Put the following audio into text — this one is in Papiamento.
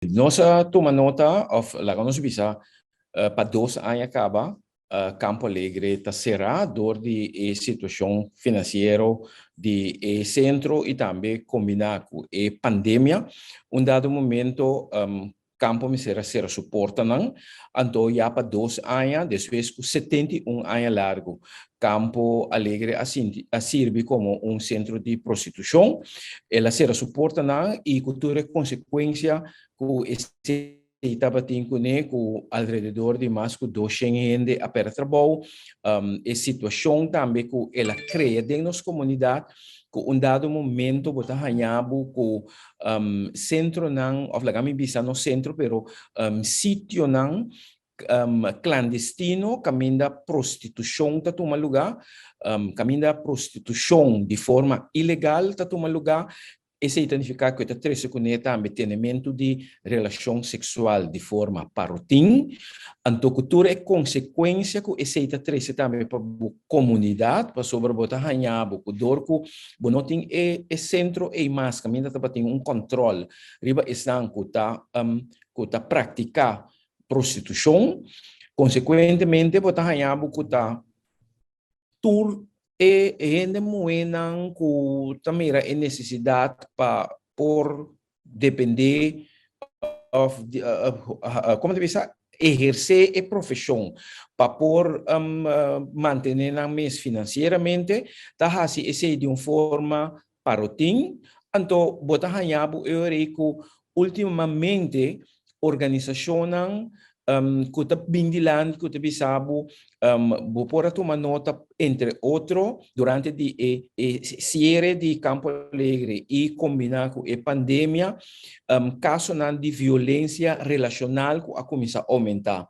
Nos a tuma nota, òf laga nos bisa, pa 2 aña kaba, Campo Alegre ta será dor di e situashon finansiero di e sentro i tambe kombiná ku e pandemia. Un dado momento Campo mester a sera su portanan, anto ya pa 2 aña, despues ku 71 aña largu Campo Alegre a sirbi komo un sentro di prostitushon, el a sera su portanan i ku tur konsekuensia ku esei tabatin kuné, ku alrededor di mas ku 200 hende a pèrdè trabou, e situashon tambe ku el a krea den nos komunidat, ku un dado momento bo ta haña bo ku sentronan, òf laga mi bisa no sentro, pero sitionan klandestino kaminda prostitushon ta tuma lugá, kaminda prostitushon di forma ilegal ta tuma lugá. Esei ta nifiká ku ta trese kuné tambe tenementu di relashon seksual di forma parotin, anto ku tur e konsekuensia ku esei ta trese tambe pa komunidat, pasobra bo ta haña bo ku dor ku bo no tin e sentro ei mas kaminda tabatin un kòntròl riba esnan ku ta praktiká prostitushon, konsekuentemente bo ta haña bo ku ta tur e hende muhénan ku ta mira e nesesidat pa por dependé òf kon ta bisa, ehersé e profeshon pa por mantené nan mes finansieramente, ta hasi esei di un forma parotin. Anto bo ta haña bo ku últimamente organisashonnan ku ta bin dilanti, ku ta bisa bo, bo por a tuma nota, entre otro, durante di e siere di Campo Alegre i kombiná ku e pandemia, kasonan di violensia relashonal ku a kuminsá oumentá.